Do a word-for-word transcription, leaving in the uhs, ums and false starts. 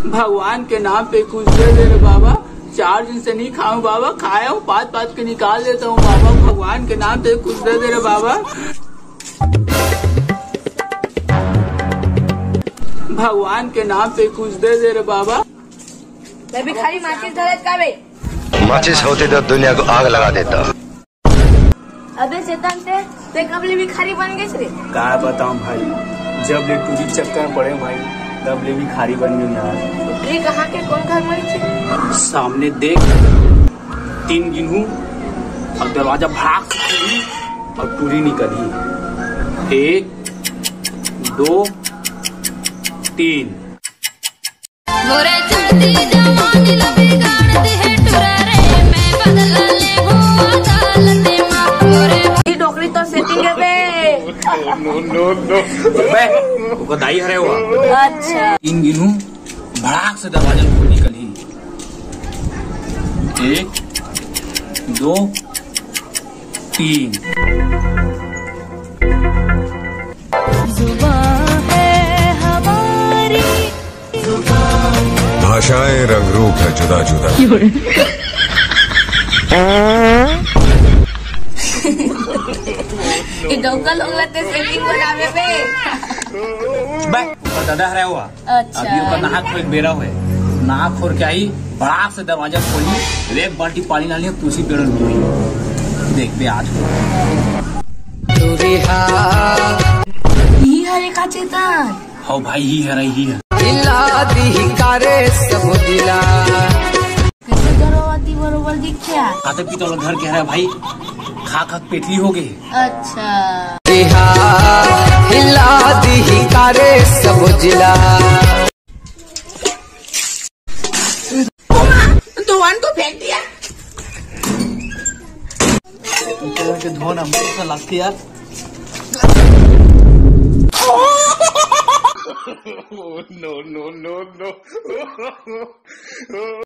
भगवान के नाम पे कुछ दे दे रे बाबा, चार दिन से नहीं खाऊं बाबा, खाया हूँ पाँच पाँच के निकाल देता हूँ बाबा, भगवान के नाम पे कुछ दे दे रे बाबा, भगवान के नाम पे कुछ दे दे रे बाबा। मैं भिखारी माचिस धरत का बे? माचिस होती तो दुनिया को आग लगा देता। अबे चेतन, ते ते कब ले भिखारी बन गेस रे? का बताऊं भाई, जब ले टूरी चक्कर में पड़े भाई, तब ले भिखारी बन गेंव यार। टूरी कहाँ के, कोन घर में थे? सामने देख, तीन गिनहूं अउ दरवाजा भड़ाक से खुलही अउ टूरी निकलही। एक, दो, तीन। मोरे चढ़ती जवानी ला बिगाड़ दे हे टुरा रे, मैं बदला ले हूँ अदालत मा। मोरे ई डोकरी तो सेटिंग है बे। बे, ओकर दाई हरे हुआ। अच्छा। तीन गिनहूं, भड़ाक से दरवाजा खोल निकलही। एक, दो, तीन। जुबां है हमारी। भाषाएं रंग रूप है जुदा जुदा। ये डौका लोग लगते सेटिंग बनावे पे। बे, ओकर दादा हरे हुआ। अच्छा। अभी ओकर नहा खोर के बेरा होय। नहा खोर के आही, भड़ाक से दरवाजा खोलही, एक बाल्टी पानी लानही, तुलसी पेड़ में डुबही। देख बे आज। तू भी हा। ई हरे का चेतन? हो भाई, ही हरे, ही हरे। हिला दी कारे सब दिला। कैसे गर्भवती बरोबर दिखे यार। खाते पीते वाला घर के हरे भाई, खा खा के पेटली हो गए। अच्छा। बिहार हिला दी कारे सब जिला। धोवन को फेंक दिया। के धोन हमको लगती यार। No, no, no, no।